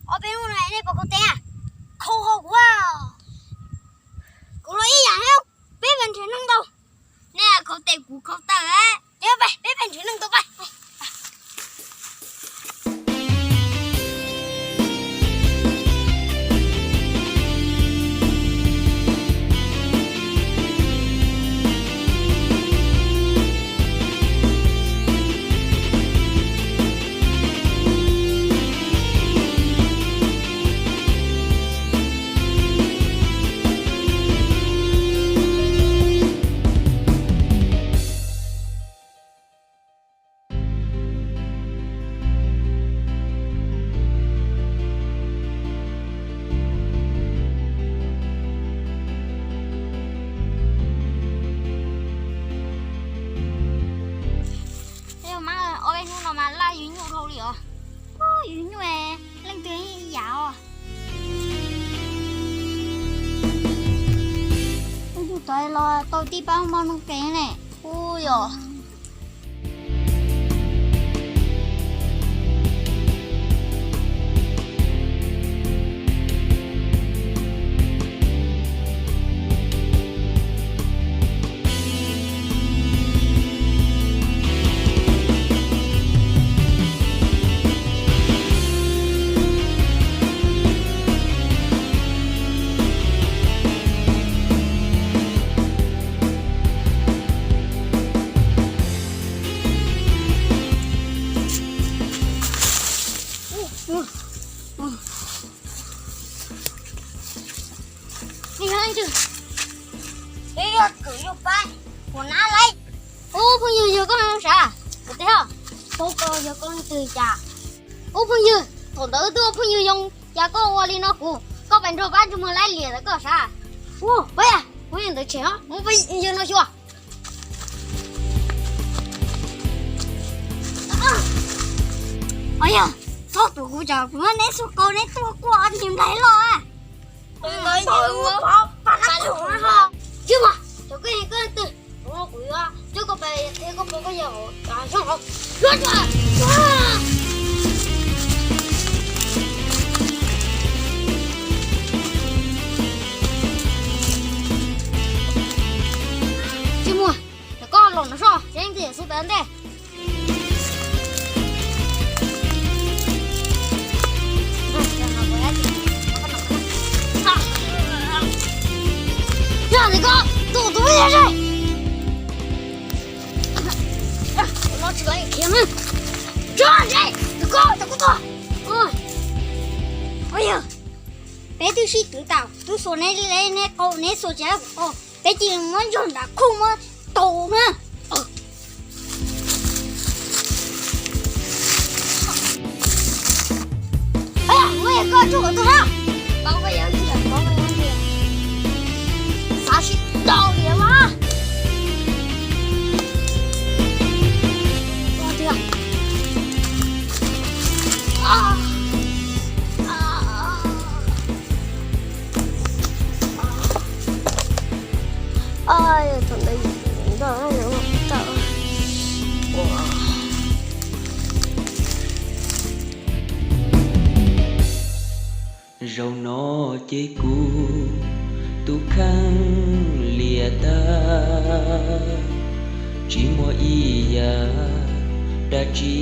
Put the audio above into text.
Ob peb hnub no nej puas khaus tes? Khaus hauv kuv, kuv los ib yam thiab, peb pais nrhiav neeg ntau. Nej khaus tes kuv khaus taw. Ces peb pais nrhiav neeg ntau pais. Yog mas ob peb hnub no mas laj yus nyuj dhau li os. Yus nyuj leej twg ib yam os. Ub, yus tau los tau tib pab mos noog kev ne. Ub yos. Ub phooj ywg, yog koj sav? Kuv teb os. Paub koj yog koj leej twg cas? Ub phooj ywg, thaum ntawd twb ua phooj ywg zoo cas koj ua li no kuv, koj pais nrog pab ntsej muag laib liam ntawd koj sav? Ub, pab yog phooj ywg ntawd tshem os, muab phooj ywg no xyuas. Os yog, txhob tus kuv tsam kuv muab neb xuas kaus neb tuag kuaj ob niag nplaig loj. Tsis muaj, cov koj yog koj leej twg? Kuv no kuv yuav coj koj pais thiab koj pog koj yawg hauv xyoo hauv. Tsis muaj, cov koj los no soj seb leej twg yawm xub pem ntej. Yog ntawm koj tus tus ib yam. Tso ntsej tus koj, cov koj tuag. Ua yog peb twb sib twv tas, twb xuas neb li neb qau, neb xuas tsis tau kuv qau, peb cia li muab nrog nram khuj muab tau na. Muab yog koj tsuj kom tuag na. Xav tsis tau li mas. Thaum ntawd yus ntawd ua. Zaum no ces kuv tus kheej liam tag, tsis muaj ib yam dab tsi